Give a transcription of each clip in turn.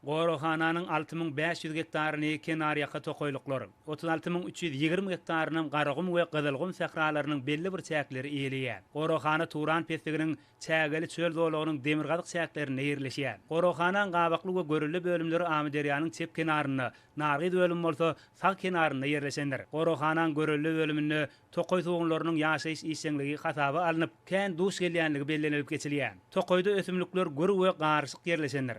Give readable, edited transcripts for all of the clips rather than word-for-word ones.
Goraghananyň 6500 gektaryny kenarýaka tokaýlyklar, 36 320 gektarynam Garagum we Gyzylgum sähralarynyň belli bir çäkleri eýeleýär. Goraghana Turan pesliginiň çägeli çöl zolagynyň demirgazyk çäklerinde ýerleşýär. Goraghanaň gabakly we görelde bölümleri Amyderýanyň çep kenarynda, Nargyz bölümi bolsa sag kenarynda ýerleşendir. Goraghanaň görelde bölüminde tokaý sugunlarynyň ýaşaýyş işjeňligi hasaba alnyp, kän duş gelýänligi bellenilip geçilýär. Tokaýda ösümlikler gür we garyşyk ýerleşendir.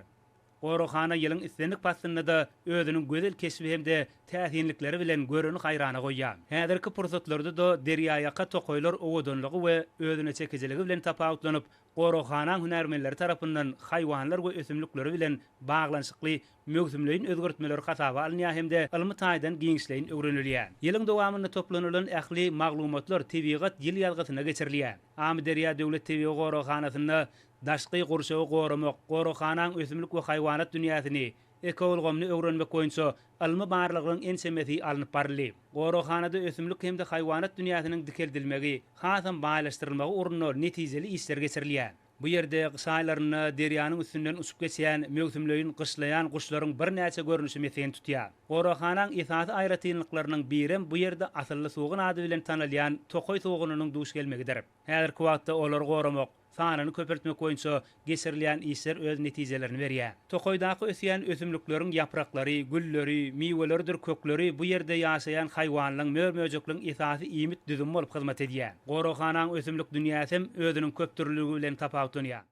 Goraghana ýylyň islendik paslynda-da özüniň gözel keşbi hem-de täsinlikleri bilen göreni haýrana goýýar. Häzirki pursatlarda-da derýaýaka tokaýlar owadanlygy we özüneçekijiligi bilen tapawutlanyp, goraghanaň hünärmenleri tarapyndan haýwanlar we ösümlikleri bilen baglanyşykly möwsümleýin özgertmeler hasaba alynýar hem-de ylmy taýdan giňişleýin öwrenilýär. Ýylyň dowamynda toplanylan ähli maglumatlar Tebigat ýyl ýazgysyna geçirilýär. Amyderýa döwlet tebigy goraghanasynda daşky gurşawy goramak, goraghanaň ösümlik we haýwanat dünýäsini, ekoulgamyny öwrenmek boýunça ylmy barlaglaryň ençemesi alnyp baryldy. Goraghanada ösümlik hem-de haýwanat dünýäsiniň dikeldilmegi, hasam baýlaşdyrylmagy ugrunda netijeli işler geçirilýär. Bu ýerde gyş aýlarynda derýanyň üstünden uçup geçýän möwsümleýin gyşlaýan guşlaryň birnäçe görnüşi mesgen tutýar. Goraghanaň esasy aýratynlyklarynyň birem bu ýerde asylly sugun ady bilen tanalýan tokaý sugunynyň duş gelmegidir. Häzirki wagtda olary goramak, sanyny köpeltmek boýunça geçirilýän işler öz netijelerini berýär. Tokaýdaky ösýän ösümlikleriň ýapraklary, gülleri, miweleridir kökleri bu ýerde ýaşaýan haýwanlaryň, mör-möjekleň esasy iýmit düzümi bolup hyzmat edýär. Goraghanaň ösümlik dünýäsem özüniň köpdürlüligi bilen tapawutlanýar.